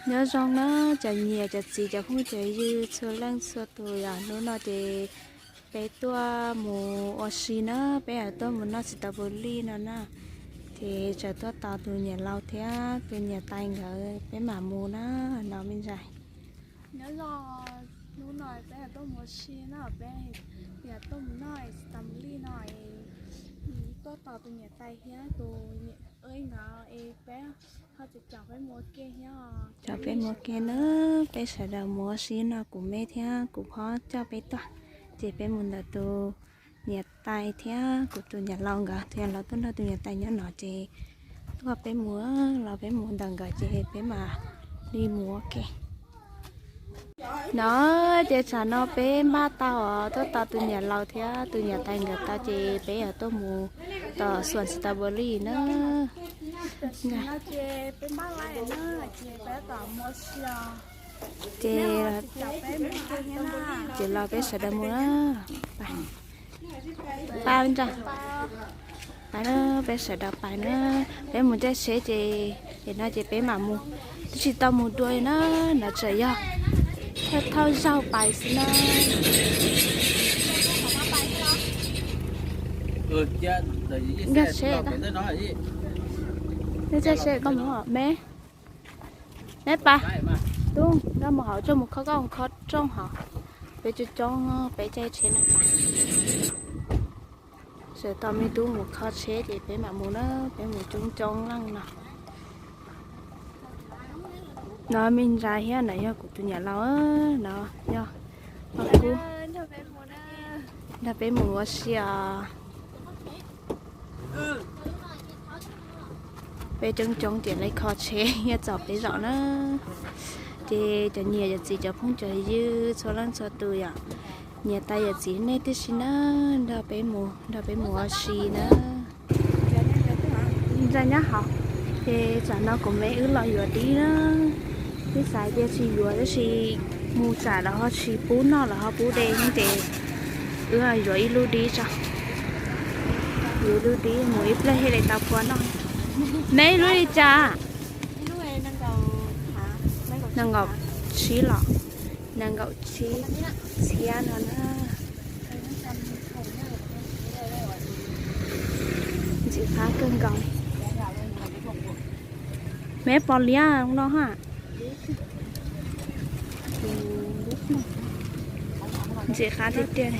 Nyob zoo na, cov niam cov txiv cov phooj cov ywg txhua leej txhua tus, yog hnub no ces peb tuaj mus ua si na, peb yuav tuaj mus noj txiv taus pus lij no na. Ces tseem tuaj tos tus niam laus thiab tus niam tais nkawd, peb mam mus na, no me ntxhais. Nyob zoo, hnub no peb yuav tuaj mus ua si na, peb yuav tuaj mus noj txiv taus pus lij no, tuaj tos tus niam tais thiab tus niam tais nkawd es peb ho caum peb mus ua ke thiab. Caum peb mus ua ke na, peb sawv daws mus ua si no, kuv me thiab kuv phob coj peb tuaj. Ces peb mus ntawm tus niam tais thiab kuv tus niam laus nkawd, tus niam laus tuaj nrog tus niam tais nyob no ces tuaj peb mus, los peb mus ntawm nkawd ces peb mam li mus ua ke. No ces tsam no peb npaj tau os, tuaj tos tus niam laus thiab tus niam tais nkawd tau ces peb yuav tuaj mus tom xuas txiv taus pus lij na. Ces, ces los peb sawv daws mus na. Pais, pais, pais, peb sawv daws pais na. Peb mus caij tsheb ces, ces no ces peb mam mus. Twb tsis tau mus dua li na, no tseem yog thauj thauj zaug pais xwb na. Nkag tsheb, nkag tsheb koj mus me. Neb pais, tub, nkag mus hauv tsooj mus kho, koj mus kho rooj hauv. Peb coob coob, peb caij tsheb no pais. Sawv tau me tub mus kho tsheb ces peb mam mus na, peb mus coob coob leej no. No me ntxhais thiab no yog kuv tus niam laus, no yog Paj Kub, nrog peb mus ua si os. Peb coob coob ces lawv kho tsheb nyob txog peb zos na. Ces cov niam cov txiv cov phooj cov ywg txhua leej txhua tus yom, niam tais yawm txiv nej tib si na, nrog peb mus, nrog peb mus ua si na. Ntxhais nyob hauv. Ces tsam no kuv me wb los yuav dib na. Twb xav tias tsis yuav tab sis mus tsam lawv ho tsis pub noj lawv ho pub de ces wb yuav ib lub dib tso. Yuav ib lub dib mus ib pliag thiaj li tau phua noj. Neb ib lub li cas? Nees nkaum tsib los? Nees nkaum tsib txhiab no na. Ntxim qab kawg nkaus. Me pos liab no ha. Ntxim qab tiag tiag.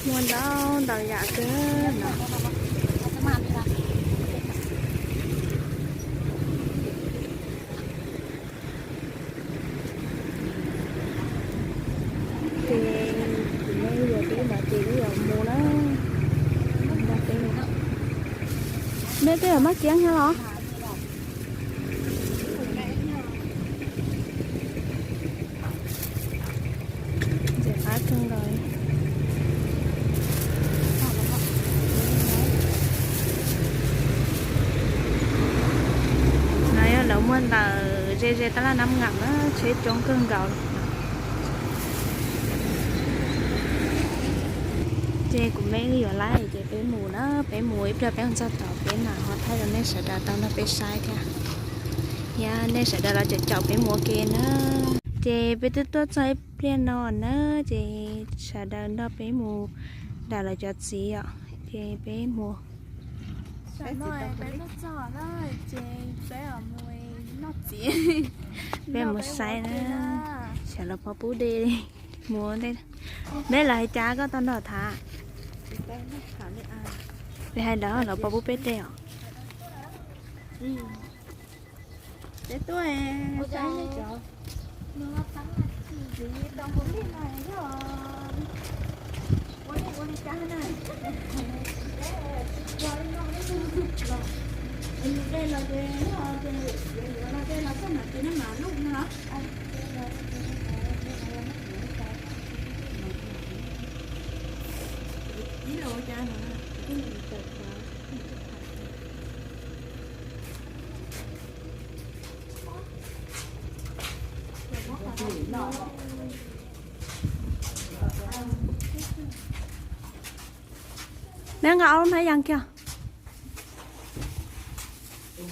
Muaj ntau ntau yam kawg no. Ces kuv me yuav dib no ces wb yuav mus na. Me koj yuav maj kiab nyob los? Ntxim qab kawg nkaus. No yog lawv muaj ntawm ze ze tab laj Nab Ngas na, tsheb coob kawg nkaus. Ces kuv me wb yuav laib ces peb mus na, peb mus ib pliag peb mus txog tod peb mam ho thaij rau nej sawv daws tau nrog peb saib thiab. Thiab nej sawv daws los caum caum peb mus ua ke na. Ces peb twb tuaj txog ib pliag no na, ces sawv daws nrog peb mus nram lawv cov txiv os, ces peb mus. Peb mus saib na, xyov lawv puas pub dej li. Mus, neb los hais cas koj tau nrog tham? Li hais lawv, lawv puas pub peb dej os? Neb nqa ob lub hnab yas kiag. Ub,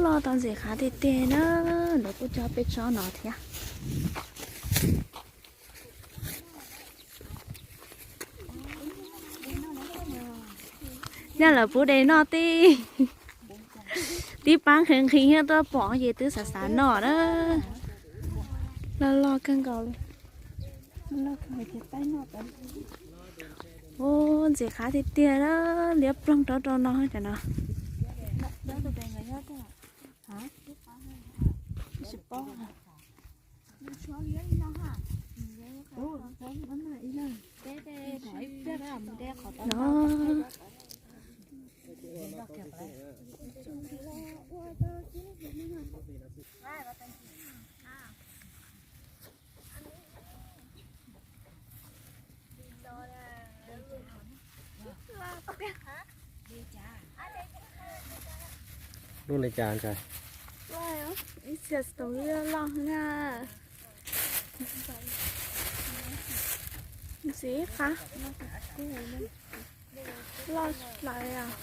loj tau ntxim qab tiag tiag na, lawv kuj cog peb tsob no thiab. Nyaj lawv pub de noj tib, tib pab nqhis nqhis nyiaj tuaj pom ces twb xav xav noj na. Loj loj kawg nkaus li. Ub, ntxim qab tiag tiag na, liab ploog rau rau no cov no. Lub li cas ntag? Ib txhia tau loj na. Ntxim qab. Loj plaws os.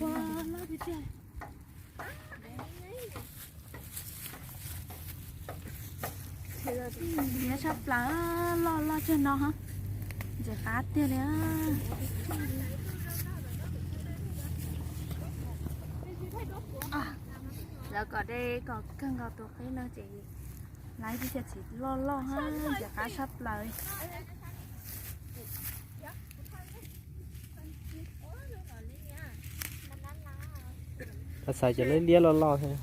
Ua loj tiag tiag. Liab tshaj plaws, loj loj tshaj no, ntxim qab tiag li. Lawv kom de kom kawg nkaus tus qib no ces lawv ib txhia txiv loj loj, ntxim qab tshaj plaws. Xav cov liab liab loj loj thiab.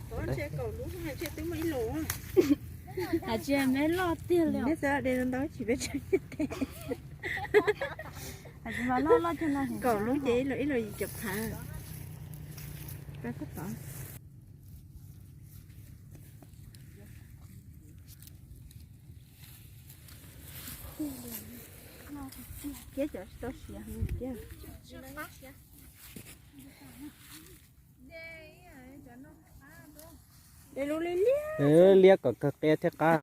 Hais tsis me loj tiag li. Hais tsis mas loj loj tiag no. Kaum lub ces ib lub ib lub yim caum phav. Kiab cov tsis tau siav thiab. Liab kom kawg qia thiab qab.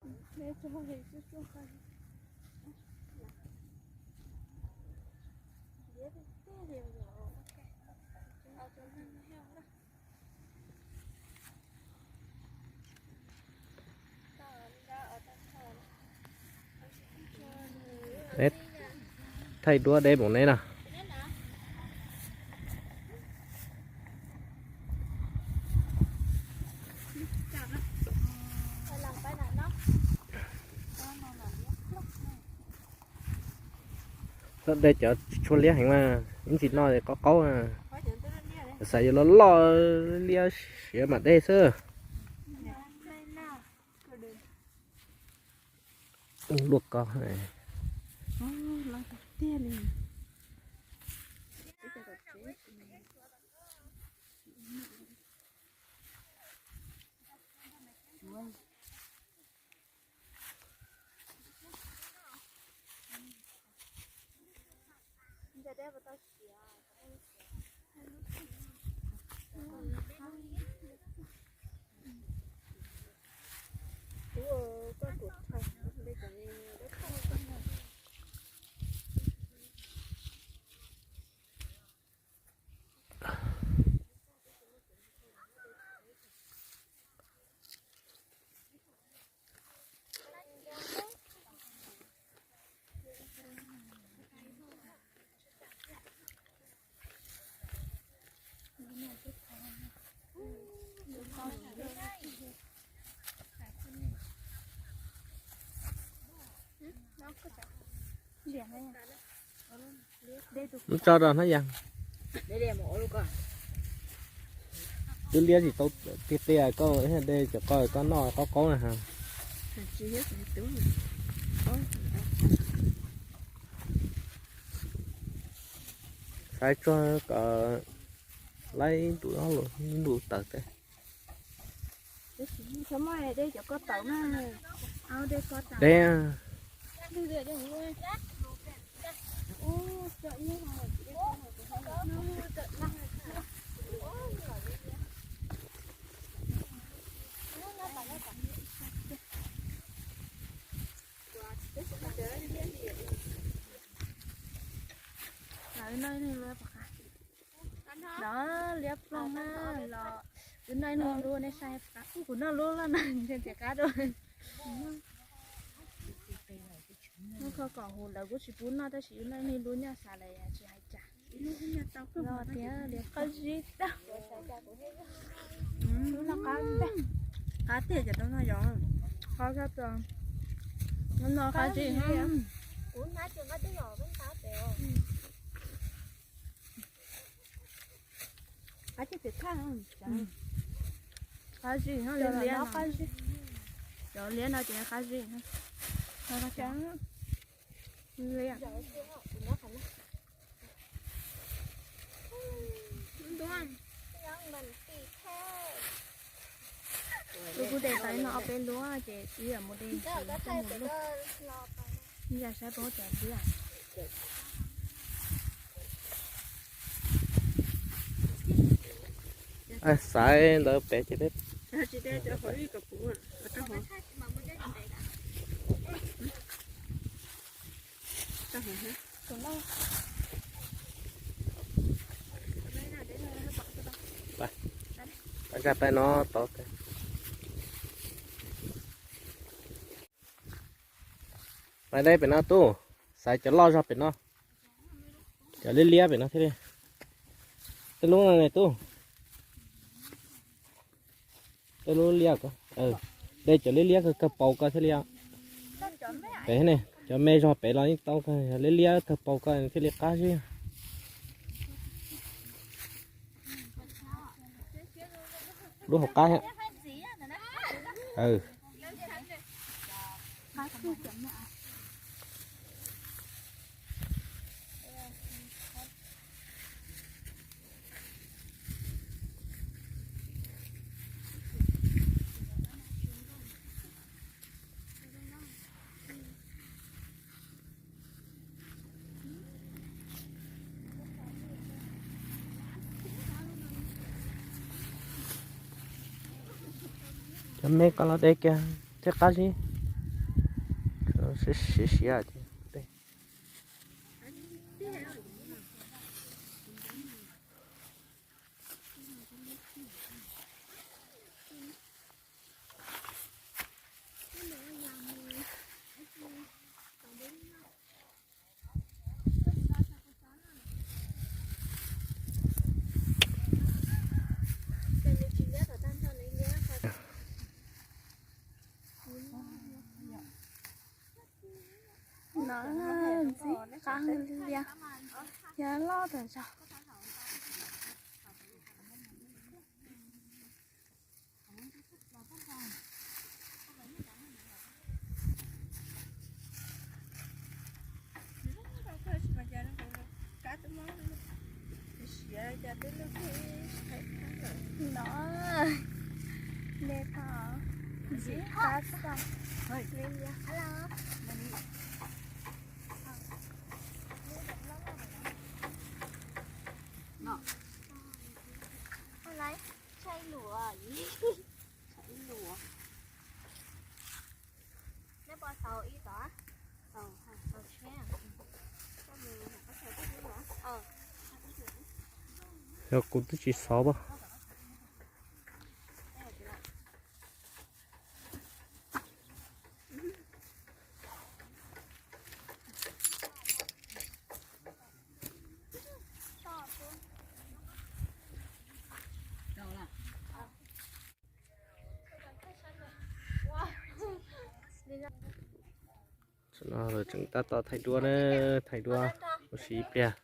Thaij duab deb mus neb no. Lawv de cov tsis tshua liab heev mas ib ntsis noj qaub qaub. Xav yuav loj loj liab siav mam de xwb. Luaj ko. Muab tso rau hnab yas. Twb liab tsis tau tiag tiag, koj de cov ko koj noj qaub qaub na. Xaiv tsuag kom laib ib ntus ob lus ib ntus tawm teb. De. Los liab ploog na, los wb noj ib lub nej saib, kuv noj lub loj na, ntshe ntiav qab dua. Lub kho kom huv lawv kuj tsis pub noj tab sis wb noj ib lub nyoj xav lawm tsis hais cas. Los tias liab qab zib tag. Qab tiag ces tau no yog qab tag, no qab zib. Qab zib, liab no qab zib. Cov liab no ces qab zib. Liab. Kuv kuj de tau no ob peb lub ces ib yam mus de ntxiv coj mus luaj. Ib yam saib paub cov liab. Xaiv ntawd pem ces peb. Zaj peb no tau. Pais deb pem no tub, xaiv cov loj zog pem no. Cov liab liab pem no thiaj li. Tej lub no ne tub. Tej lub liab ko. De cov liab liab kawg kawg paus ko thiaj li. Pem ne, cov me zog pem los yeej tau, cov liab liab kawg paus ko thiaj li qab zib. Lub hauv qab. Cov me ko los de kiag thiaj qab zib. Siav siav ces. No ntxim qab li liab, yog loj tag zog. No, de tau ntxim qab xwb. Yog kuv twb tsis xov as. Tam no lawv tseem tab tom thaij duab na, thaij duab ua si ib pliag.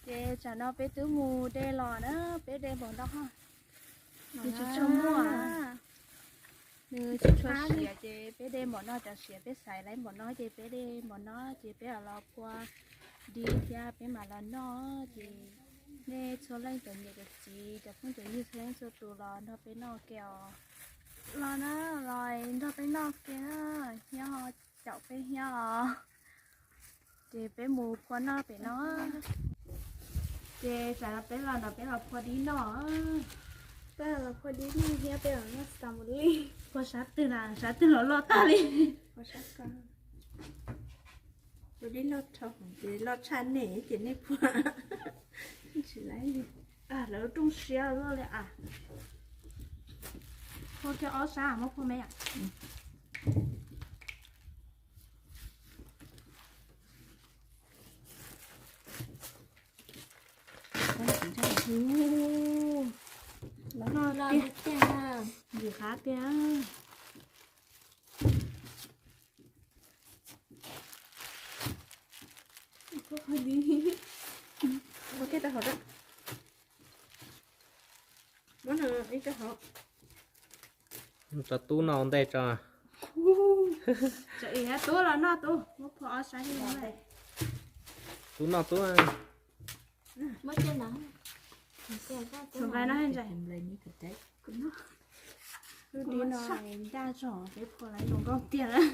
Ces tsam no peb twb mus de los na, peb de npaum no ho. Nws tsis tshua muaj, nws tsis tshua siav ces peb de npaum no, cov siav peb xaiv lawm npaum no ces peb de npaum no ces peb los phua dib thiab peb mam los noj ces nej txhua leej cov niam cov txiv cov phooj cov ywg txhua leej txhua tus los nrog peb noj ke os. Los na, los nrog peb noj ke na, nyob caum peb thiab os. Ces peb mus phua noj pem no. Ces tsam no peb los no peb los phua dib noj. Peb los phua dib noj thiab peb los noj strawberry. Phua sab twg na, sab twg los loj tag li. Phua sab ko. Phua dib loj dhau ces loj tshaj nej ces nej phua tsis laib li. Lawv rooj siab loj li as. Phua kiag ob sab muab phua me. Los noj tiag, ntxim qab tiag. Ua kiag rau hauv. Muab no ib rau hauv. Tso tub noj ua ntej tso. Tub los noj tub, muab phua ob sab li. Tub noj tub. Muab coj no. Xus nqaij no ntse. Lub dib no ncaj zog, peb phua lawv zoo nkauj tiag lawm.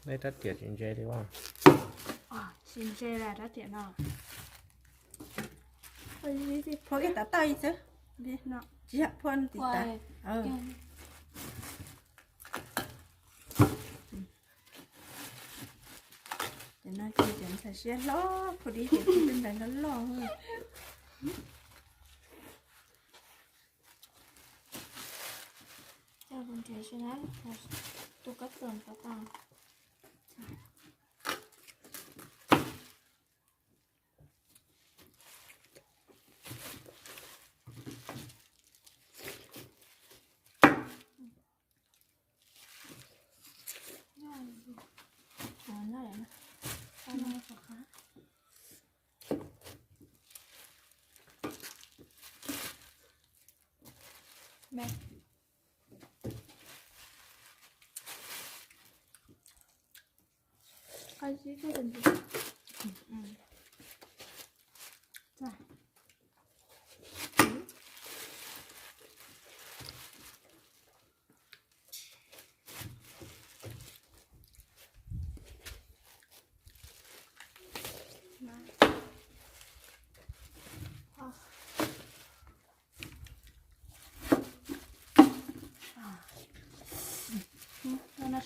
Nej rab riam tsis ntse li as? Tsis ntse li rab riam no. Phua ib tav toj ib xwb, tsis yog phua no tiv tas. Ces no ces cov ntxhais siab hlob phua dib ces phua tej ntxhais hlob loj. Tus kab txoom ko tau.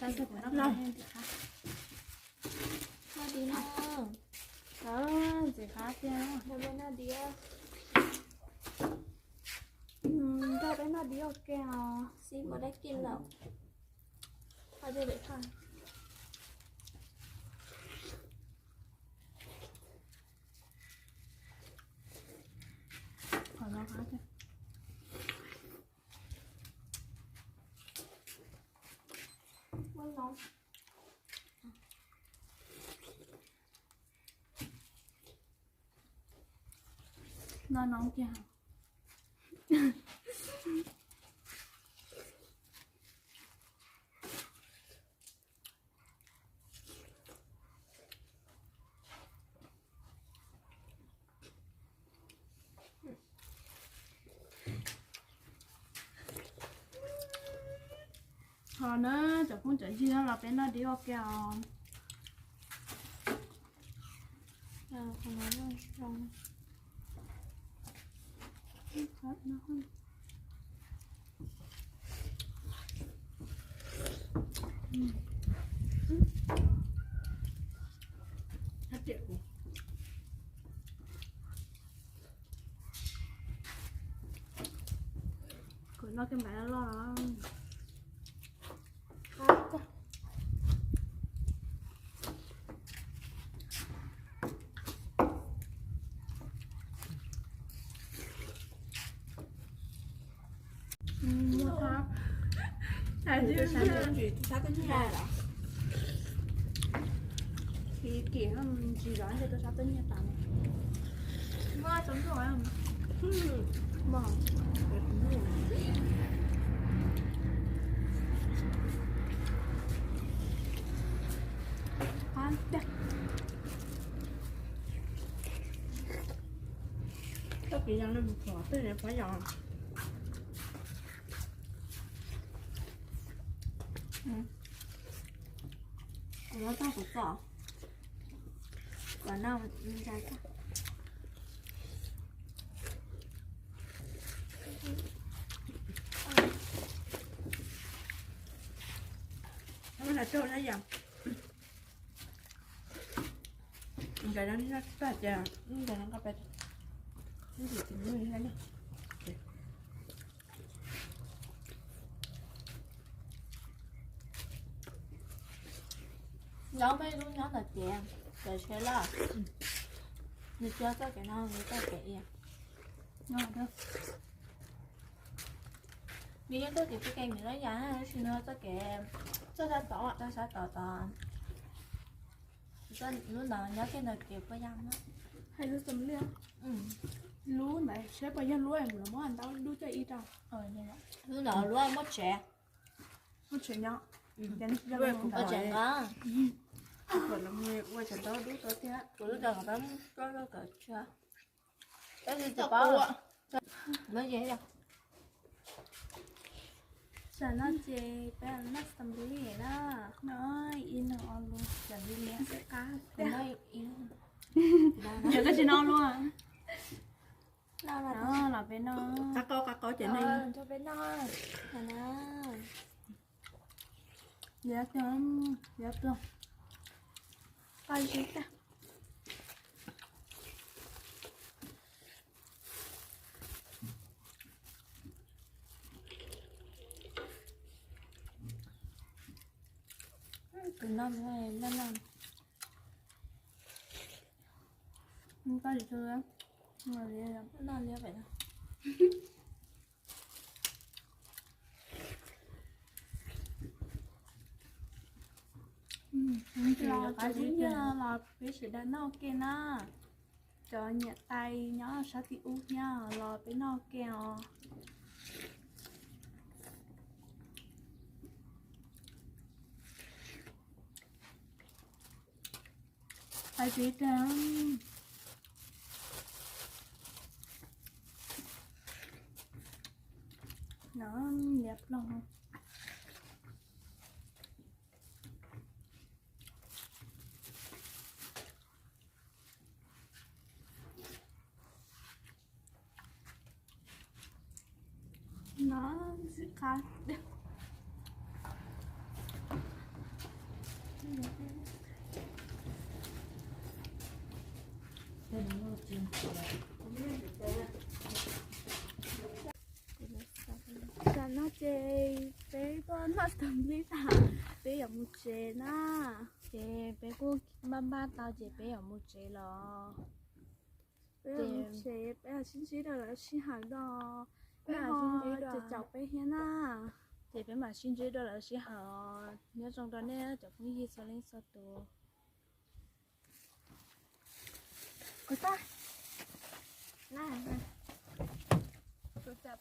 Noj dib no. Ntxim qab tiag. Nrog peb noj dib ua ke os. Xib muaj dab kiv lawm. No no kiag. Ho na, cov phooj cov ywg los peb noj dib ua ke os. Kuv noj kiag npav loj loj. Kuv no txog kuv txom, kuv no ntsa tag. Ntsa no tag ces ntsa no nqa pem, ntsa no. Nyob peb lub nyob ntawm kev, kev tsheb loj, nws tsis yog txoj kev no, nws txoj kev ia. Nws yeej tuaj tim peb kev nws lub yam, tab sis nws txoj kev, txoj sab tod, txoj sab tod tod. Lub ntawd nyob kiag ntawm kev puas yas na. Hais lub xas liaj. Lub ntawd saib puas yog lub es mus los muab ntau lub coj ib rau. Lub ntawd lub muaj tsev. Muaj tsev nyob. Muaj tsev nqa. Ua tsev ntau dub tau thiab. Kuv lub tsev nqa pab muab tso rau kawm tshuaj. Tab sis tsis paub. Tam no ces peb noj xas liaj na. No ib no o lus xas liaj. Kuv noj ib. Yog koj tsis noj luaj. Los peb noj. Qab qau qab qau ces noj. Peb noj. Liab, liab pluag. Qab zib tag. Tus no, no, no. Koj tsis tshua, no liab pem no. Los cov ub nyiag los peb sawv daws noj ua ke na. Cov niam tais nyob sab tim ub thiab los peb noj ua ke os. Hais tias no liab pluag. No ntxim qab. Tam no ces peb tuaj noj tas nplij tas, peb yuav mus tsev na. Ces peb kuj npaj npaj tau ces peb yuav mus tsev los. Peb yuav mus tsev, peb yuav sib ntsib rau lawv sij hawm no. Peb ho caum peb thiab na. Ces peb mam sib ntsib rau lawv sij hawm. Nyob zoo rau nej cov phooj ywg txhua leej txhua tus. Kuv tag. Kuv tag.